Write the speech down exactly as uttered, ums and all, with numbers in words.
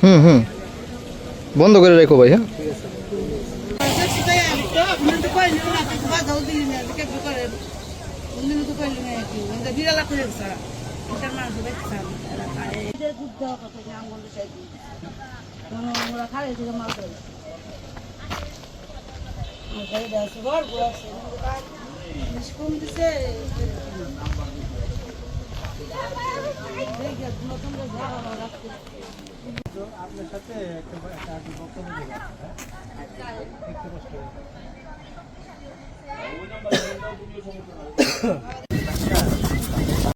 হুম, হুম। বন্ধ করে রাখো ভাই, হ্যাঁ? আপনার সাথে একটা, একটা আগে বক্তব্য দেবো, হ্যাঁ? একটু কষ্ট করে।